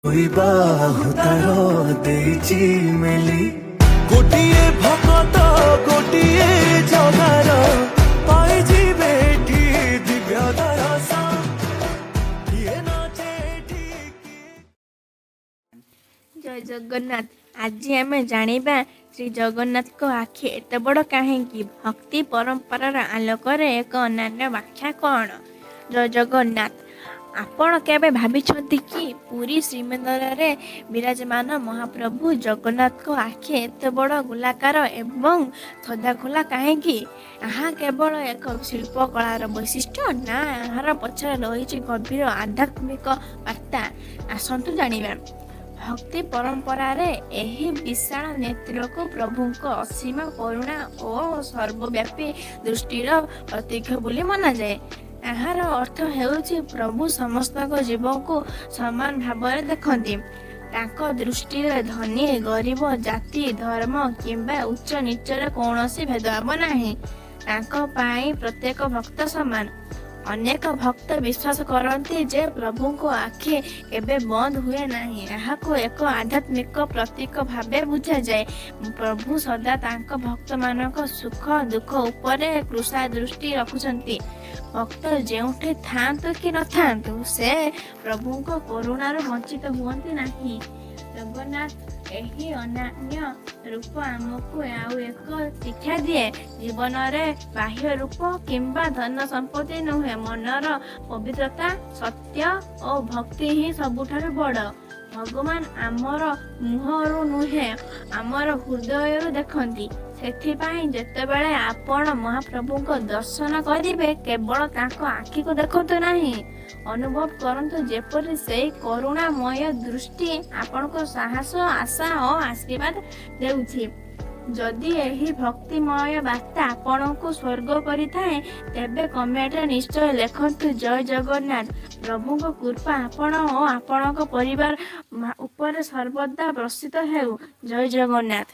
ବାହୁ ତାର ଦେଇଛି ମେଲି। ଗୋଟିଏ ଭକତ, ଗୋଟିଏ ଜଗାର, ପାଇଯିବେ ଏଠି ଦିବ୍ୟ ଦରଶ। କିଏ ନାଚେ ଏଠି କିଏ ଜୟ ଜଗନ୍ନାଥ। ଆଜି ଆମେ ଜାଣିବା, ଶ୍ରୀ ଜଗନ୍ନାଥଙ୍କ ଆଖି ଏତେ ବଡ଼ କାହିଁକି? ଭକ୍ତି ପରମ୍ପରାର ଆଲୋକରେ ଏକ ଅନନ୍ୟ ବ୍ୟାଖ୍ୟା କ'ଣ? ଜୟ ଜଗନ୍ନାଥ। ଆପଣ କେବେ ଭାବିଛନ୍ତି କି, ପୁରୀ ଶ୍ରୀମନ୍ଦିରରେ ବିରାଜମାନ ମହାପ୍ରଭୁ ଜଗନ୍ନାଥଙ୍କ ଆଖି ଏତେ ବଡ଼, ଗୋଲାକାର ଏବଂ ସଦା ଖୋଲା କାହିଁକି? ଏହା କେବଳ ଏକ ଶିଳ୍ପକଳାର ବୈଶିଷ୍ଟ୍ୟ ନା ଏହାର ପଛରେ ରହିଛି ଗଭୀର ଆଧ୍ୟାତ୍ମିକ ବାର୍ତ୍ତା? ଆସନ୍ତୁ ଜାଣିବା। ଭକ୍ତି ପରମ୍ପରାରେ ଏହି ବିଶାଳ ନେତ୍ରକୁ ପ୍ରଭୁଙ୍କ ଅସୀମ କରୁଣା ଓ ସର୍ବବ୍ୟାପୀ ଦୃଷ୍ଟିର ପ୍ରତୀକ ବୋଲି ମନାଯାଏ। ଏହାର ଅର୍ଥ ହେଉଛି, ପ୍ରଭୁ ସମସ୍ତଙ୍କ ଜୀବଙ୍କୁ ସମାନ ଭାବରେ ଦେଖନ୍ତି। ତାଙ୍କ ଦୃଷ୍ଟିରେ ଧନୀ, ଗରିବ, ଜାତି, ଧର୍ମ କିମ୍ବା ଉଚ୍ଚ ନୀଚର କୌଣସି ଭେଦଭାବ ନାହିଁ। ତାଙ୍କ ପାଇଁ ପ୍ରତ୍ୟେକ ଭକ୍ତ ସମାନ। ଅନେକ ଭକ୍ତ ବିଶ୍ୱାସ କରନ୍ତି ଯେ ପ୍ରଭୁଙ୍କ ଆଖି କେବେ ବନ୍ଦ ହୁଏ ନାହିଁ। ଏହାକୁ ଏକ ଆଧ୍ୟାତ୍ମିକ ପ୍ରତୀକ ଭାବେ ବୁଝାଯାଏ। ପ୍ରଭୁ ସଦା ତାଙ୍କ ଭକ୍ତମାନଙ୍କ ସୁଖ ଦୁଃଖ ଉପରେ କୃପା ଦୃଷ୍ଟି ରଖୁଛନ୍ତି। ଭକ୍ତ ଯେଉଁଠି ଥାଆନ୍ତୁ କି ନଥାନ୍ତୁ, ସେ ପ୍ରଭୁଙ୍କ କରୁଣାରୁ ବଞ୍ଚିତ ହୁଅନ୍ତି ନାହିଁ। ଜଗନ୍ନାଥ ଏହି ଅନନ୍ୟ ରୂପ ଆମକୁ ଆଉ ଏକ ଶିକ୍ଷା ଦିଏ। ଜୀବନରେ ବାହ୍ୟ ରୂପ କିମ୍ବା ଧନ ସମ୍ପତ୍ତି ନୁହେଁ, ମନର ପବିତ୍ରତା, ସତ୍ୟ ଓ ଭକ୍ତି ହିଁ ସବୁଠାରୁ ବଡ଼। ଭଗବାନ ଆମର ମୁହଁରୁ ନୁହେଁ, ଆମର ହୃଦୟରୁ ଦେଖନ୍ତି। ସେଥିପାଇଁ ଯେତେବେଳେ ଆପଣ ମହାପ୍ରଭୁଙ୍କ ଦର୍ଶନ କରିବେ, କେବଳ ତାଙ୍କ ଆଖିକୁ ଦେଖନ୍ତୁ ନାହିଁ, ଅନୁଭବ କରନ୍ତୁ ଯେପରି ସେଇ କରୁଣାମୟ ଦୃଷ୍ଟି ଆପଣଙ୍କୁ ସାହସ, ଆଶା ଓ ଆଶୀର୍ବାଦ ଦେଉଛି। ଯଦି ଏହି ଭକ୍ତିମୟ ବାର୍ତ୍ତା ଆପଣଙ୍କୁ ସ୍ପର୍ଶ କରିଥାଏ, ତେବେ କମେଣ୍ଟରେ ନିଶ୍ଚୟ ଲେଖନ୍ତୁ ଜୟ ଜଗନ୍ନାଥ। ପ୍ରଭୁଙ୍କ କୃପା ଆପଣ ଓ ଆପଣଙ୍କ ପରିବାର ଉପରେ ସର୍ବଦା ବର୍ଷିତ ହେଉ। ଜୟ ଜଗନ୍ନାଥ।